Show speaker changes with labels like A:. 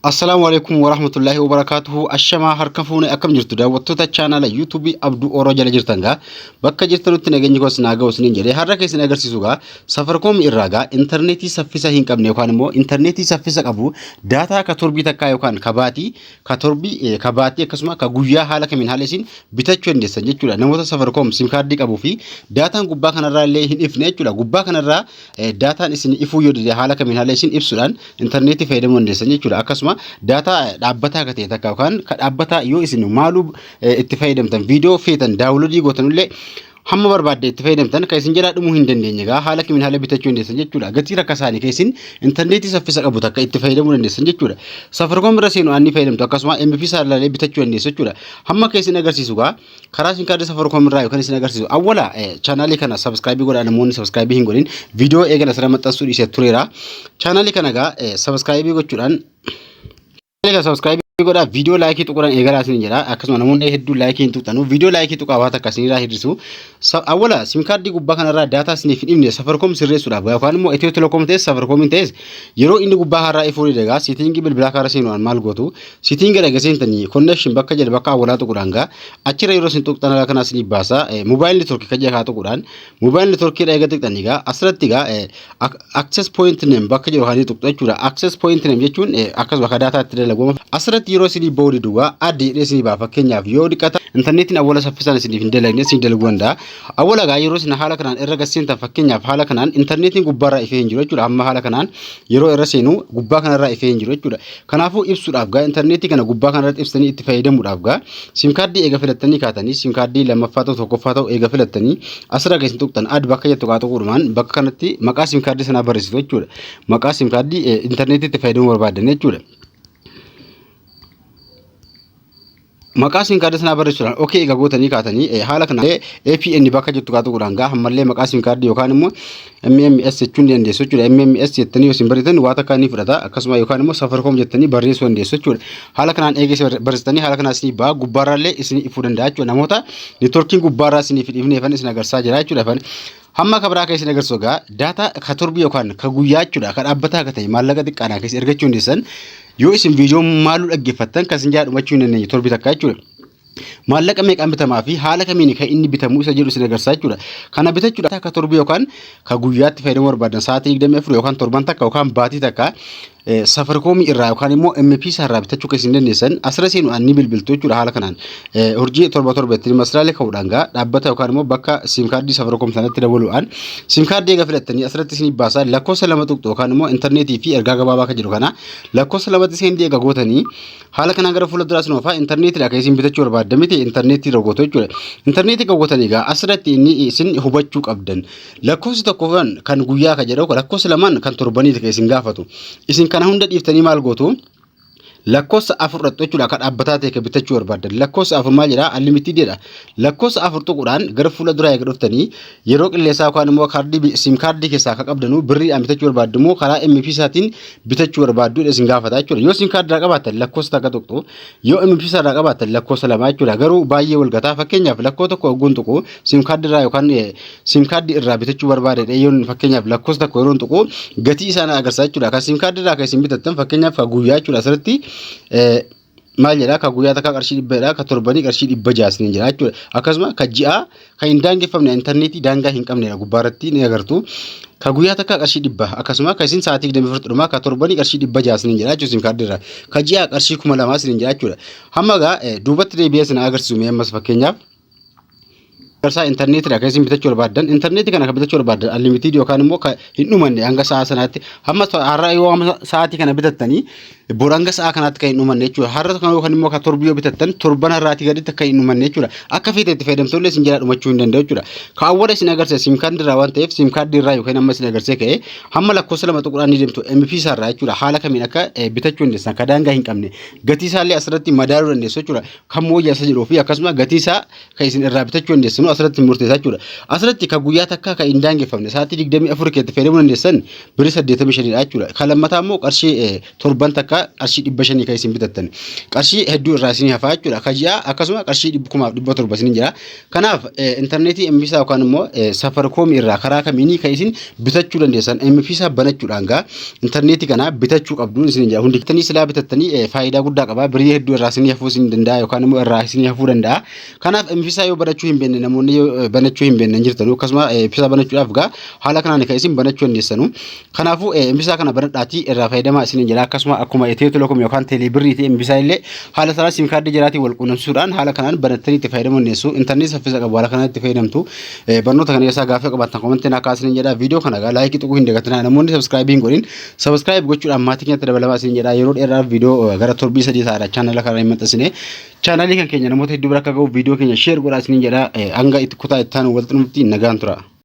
A: Assalaamu alaikum warahmatullaahi wabarakaatuhu. Ashamaa harka fuune akkam jirtu daawwattoota chaanaala yuutuubii Abduu Oroo jala jirtan gaa bakka jirtanutti nageenyi koos naa ga'u isiniin jedhee har'a keessan agarsiisu gaa Safarikoom irraa gaa intarneetii saffisa hin qabne yookaan immoo intarneetii saffisa qabu daataa ka torbii takkaa yookaan ka baatii ka torbii ka baatii akkasuma ka guyyaa haala kamiin haala isin bitachuu dandeessan jechuudha. Namoota Safarikoom sim kaardii qabuu fi daataan gubbaa kanarraa illee hin ifne jechuudha. Gubbaa kanarraa daataan isin ifuu yoo dide haala kamiin haala isin ibsuudhaan intarneetii fayyadamuu dandeessan jechuudha. Akkasuma daataa dhaabbataa akka ta'e takka yookaan ka dhaabbataa yoo isin maaluu itti fayyadamtan viidiyoo feetan daawunloodii gootanullee hamma barbaadde itti fayyadamtan kan isin jalaa dhumuu hin dandeenye gaa haala kamiin haala bitachuu dandeessan jechuudha. Gatii rakkasaanii kan isin intarneetii saffisa qabu takka itti fayyadamuu dandeessan jechuudha. Safarikoom irra seenu aanni fayyadamtu akkasuma MP saalaalee bitachuu dandeessu jechuudha. Hamma kan isin agarsiisu gaa Karaa isin kaardii Safaricom irraa yookaan isin agarsiisu. Awwala chaanaalii kana sabiskiraayibii godhaa namoonni sabiskiraayibii hin godhin viidiyoo eegala asirra maxxansuu dhiisee tureera. Chaanaalii kana egaa sabiskiraayibii gochuudhaan chaanaalii kana sabiskiraayibii godhaa viidiyoo laayikii tuquudhaan eegalaa isin jedha. Akkasuma namoonni hedduun laayikii hin tuqxanu viidiyoo laayikii tuqaa waan takka isinirraa hir'isu. Awwala sim kaardii gubbaa kanarraa daataa isiniif hin dhibne Safaricom sirreessuudhaaf yookaan immoo Itiyoo Telekoom ta'es Safaricoomiin ta'es yeroo inni gubbaa har'aa ifuu ni dagaa siitingii bilbilaa karaa seenuudhaan maal gootu Siitiinga erga seentanii connection bakka jedhe bakka awwalaa tuquudhaan gaa achirra yeroo isin tuqxan haala kanaa isinii baasa mobile network kan jedhe kaa tuquudhaan mobile network irra eega tuqxanii gaa asirratti gaa access point name bakka jedhu kan tuqxu jechuudha. Access point name jechuun akkasuma akka daataa itti dalagu asirratti yeroo isinii ba'uu didu gaa addi jedhee isinii ba'a fakkeenyaaf yoo dhiqata intarneetiin awwala saffisaan isiniif hin dalagne isin dalaguu danda'a. Awwala gaa yeroo isin haala kanaan irra gad seentan fakkeenyaaf haala kanaan intarneetiin gubbaarraa ifee hin jiru jechuudha. Amma haala kanaan yeroo irra seenu gubbaa kanarraa ifee hin jiru jechuudha. Kanaafuu ibsuudhaaf gaa intarneetii kana gubbaa kanarratti ibsitanii itti fayyadamuudhaaf gaa siim kaardii eega filattanii kaatanii siim kaardii lammaffaa ta'u tokkoffaa ta'u eega filattanii asirra keessa tuqxan ad bakka jettu kaa tuquudhumaan bakka kanatti maqaa siim kaardii sanaa barreessitu jechuudha. Maqaa siim kaardii intarneetii itti fayyadamuu barbaadan jechuudha. Maqaa siim kaardii sanaa barreessuudhaan okee egaa gootanii kaatanii haala kana APN bakka jettu kaa tuquudhaan gaa ammallee maqaa siim kaardii yookaan immoo MMS jechuun ni dandeessu jechuudha. MMS jettanii yoo isin barreessitan waa takka ni fudhata akkasuma yookaan immoo Safaricom jettanii barreessuu dandeessu jechuudha. Haala kanaan eega isin barreessitanii haala kanaan isinii ba'a gubbaarraallee isinii ifuu danda'a jechuudha. Namoota neetworkiin gubbaarraa isiniif hin ifneefan isin agarsiisaa jira jechuudha. Hamma ka biraa keessa isin agarsiisu egaa daataa ka torbii yookaan ka guyyaa jechuudha ka dhaabbataa ka ta'e maallaqa xiqqaadhaan keessa ergachuu dandeessan yoo isin viidiyoo maaluu dhaggeeffattan kan isin jala dhumachuu hin dandeenye torbii takka jechuudha. Maallaqa meeqaan bitamaa fi haala kamiin kan inni bitamu isa jedhu isin agarsiisa jechuudha. Kana bitachuudhaaf akka torbii yookaan ka guyyaatti fayyadamuu barbaadan sa'aatii 24 yookaan torban takka yookaan baatii takka Safarikoomii irraa yookaan immoo M-Pesa irraa bitachuu kan isin dandeessan asirra seenuudhaan ni bilbiltu jechuudha haala kanaan. Urjii torba torba ittiin masiraalee ka'uudhaan gaa dhaabbata yookaan immoo bakka siim kaardii Safarikoom sanatti dabaluudhaan siim kaardii eega filattanii asirratti isin baasaa lakkoofsa lama tuqxu yookaan immoo intarneetii fi ergaa gabaabaa kan jedhu kana lakkoofsa lamatti seendii eega gootanii haala kanaan gara fuula duraa isin oofaa intarneetiidha kan isin bitachuu barbaaddan miti intarneetii irra gootu jechuudha. Intarneetii kan gootanii egaa asirratti inni isin hubachuu qabdan Lakkoofsi tokkoffaan kan guyyaa kan jedhamu lakkoofsi lamaan kan torbaniiti kan isin gaafatu. Isin kana hunda dhiiftanii maal gootu? Lakkoofsa afur dhaqxu jechuudha akka dhaabbataa ta'e kan bitachuu barbaaddan. Lakkoofsa afur maal jedhaa? Unlimited jedha. Lakkoofsa afur tuquudhaan gara fuula duraa eega dhuftanii yeroo qilleensaa yookaan immoo kaardii siim kaardii keessaa akka qabdanu birriidhaan bitachuu barbaaddu immoo karaa MP isaatiin bitachuu barbaaddu isin gaafata jechuudha. Yoo siim kaardii irraa qabaattan lakkoofsa takka tuqxu yoo MP irraa qabaattan lakkoofsa lama jechuudha. Garuu baay'ee wal gataa fakkeenyaaf lakkoo tokko ogguun tuqu siim kaardii irraa yookaan siim kaardii irraa bitachuu barbaade yoon fakkeenyaaf lakkoofsa tokko yeroon tuqu gatii isaa na agarsiisa jechuudha. Kan siim kaardii irraa kan isin bitattan fakkeenyaaf kan guyyaa jechuudha asirratti maal jedhaa kan guyyaa takkaa qarshii dhibba kan torbanii qarshii 600 isiniin jedha jechuudha. Akkasuma kan ji'aa kan hin daangeffamne intarneetii daangaa hin qabnedha gubbaarratti ni agartu. Kan guyyaa takkaa qarshii 100 akkasuma kan isin sa'aatii 24 dhumaa kan torbanii qarshii 600 isiniin jedha jechuudha siim kaardii irraa. Kan ji'aa qarshii 2000 isiniin jedha jechuudha. Hamma egaa duubatti deebi'ee isin agarsiisu mee ammas fakkeenyaaf. Garsaa intarneetiidha kan isin bitachuu barbaaddan. Intarneetii kana kan bitachuu barbaaddan unlimited yookaan immoo kan hin dhumanne hanga sa'a sanaatti hamma har'a yoo hamma sa'aatii kana bitattanii bor hanga sa'a kanaatti kan hin dhumanne jechuudha. Har'a kan yookaan immoo kan torbii yoo bitattan torban har'aatii gaditti akka hin dhumanne jechuudha. Akka feete itti fayyadamtullee isin jalaa dhumachuu hin danda'u jechuudha. Kaawwara isin agarsiisa siim kaardii irraa waan ta'eef siim kaardii irraa yookaan amma isin agarsiisee ka'ee hamma lakkoofsa lama tuquudhaan ni deemtu MP isaa irraa jechuudha. Haala kamiin akka bitachuu dandeessan kan daangaa hin qabne gatii isaallee asirratti madaaluu dandeessu jechuudha. Kan mooyyaa isa jedhuu fi akkasuma gatii isaa kan isin irraa bitachuu dandeessanu asirratti murteessaa jechuudha. Asirratti kan guyyaa takkaa kan hin daangeffamne sa'aatii 24 keessatti fayyadamuu dandeessan birrii 85 dha jechuudha. Kan lammataa immoo qarshii torban takka gaa qarshii 500 kan isin bitattan. Qarshii hedduu irraa isinii hafaa jechuudha. Ka ji'aa akkasuma qarshii 1700 isiniin jira. Kanaaf intarneetii M-Pesa yookaan immoo Safaricom irraa karaa kamiinii kan isin bitachuu dandeessan M-Pesa banachuudhaan gaa intarneetii kana bitachuu qabduun isiniin jira. Hundi keessanii silaa bitattanii faayidaa guddaa qaba. Birrii hedduu irraa isinii hafuu isin danda'a yookaan immoo irraa isinii hafuu danda'a. Kanaaf M-Pesa yoo banachuu hin beekne, namoonni yoo banachuu hin beekne hin jirtanu, akkasuma M-Pesa banachuudhaaf gaa haala kanaan kan isin banachuu dandeessanu. Kanaafuu M-Pesa kana banadhaatii irraa fayyadamaa isiniin jedha. Akkasuma akkuma Itiyoo Telekoom yookaan Teeleebirriitii M-Pesa illee haala sanaa siim kaardii jiraatiin wal quunnamsiisuudhaan haala kanaan banattanii itti fayyadamuu dandeessu. Intarneetii saffisa qabu haala kanaan itti fayyadamtu. Barnoota kana keessaa gaaffii qabaattan komentiin akka isiniin jedha. Viidiyoo kana gaa laayikii tuquu hin dagatinaa. Namoonni subscribe hin godhin subscribe gochuudhaan maatii keenyatti dabalamaa isiniin jedha. Yeroo dheeraaf viidiyoo gara torbii 3 ta'aadha chaanala kana hin maxxansine. Chaanalii kan keenya namoota hedduu bira akka ga'u viidiyoo keenya share godhaa isiniin jedha. Hanga itti kutaa itti aanu walitti dhufnutti nagaan tura.